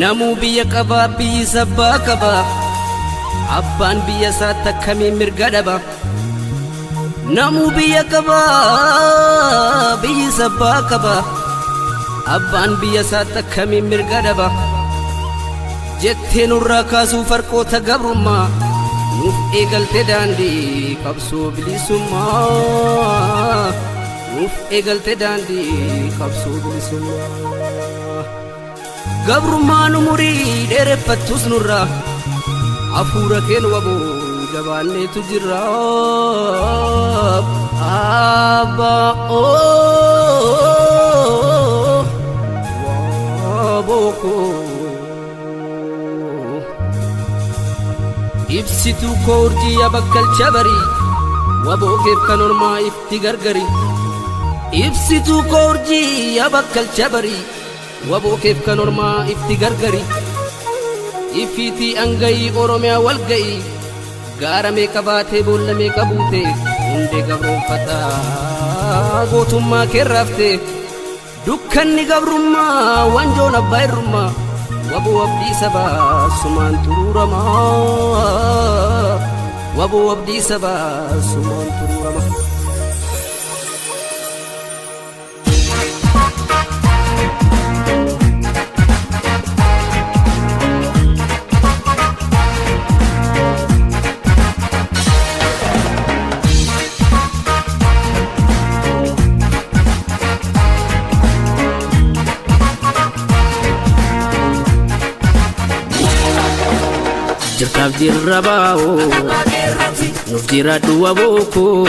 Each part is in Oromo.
Namuu biyya qabaa, biyyi sabbaa qabaa. Abbaan biyya isaatti akkamiin mirga dhaba? Namuu biyya qabaa, biyyi sabbaa qabaa. Abbaan biyya isaatti akkamiin mirga dhaba? Jettee nurraa kaasuu farqoota gabrummaa, nuuf eegalte daandii qabsoo bilisummaa. Nuuf eegalte daandii qabsoo bilisummaa. Gabrummaan umurii dheereffattus nurraa, hafuura keen waboo jabaanneetu jirra. Abbaa waboo koo. Ibsituu koo urjii yaa bakkalcha barii, waboo keef kan ormaa ifti gargari. Ibsituu koo urjii yaa bakkalcha barii, waboo keef kan ormaa ifti gargari. Ifiitii angayii Oromiyaa wal ga'ii, gaara meeqa baatee boolla meeqa buute, hundee gabroonfataa gootummaa keerraaftee. Dukkanni gabrummaa wanjoon abbaa irrummaa, waboo abdii sabaa sumaan xuruuramaa. Waboo abdii sabaa sumaan xuruurama. Jirtaaf jirra baa'oo, nuuf jiraadhu waboo koo.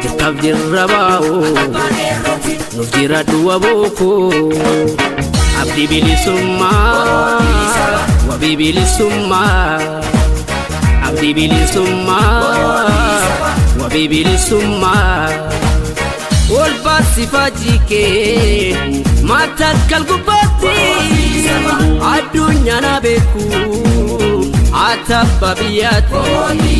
Jirtaaf jirra baa'oo, nuuf jiraadhu waboo koo. Abdii bilisummaa, wabii bilisummaa. Abdii bilisummaa, wabii bilisummaa. Ol baasifaa kee matakkal gubbaatti, addunyaan haa beeku ati abbaa biyyaatti.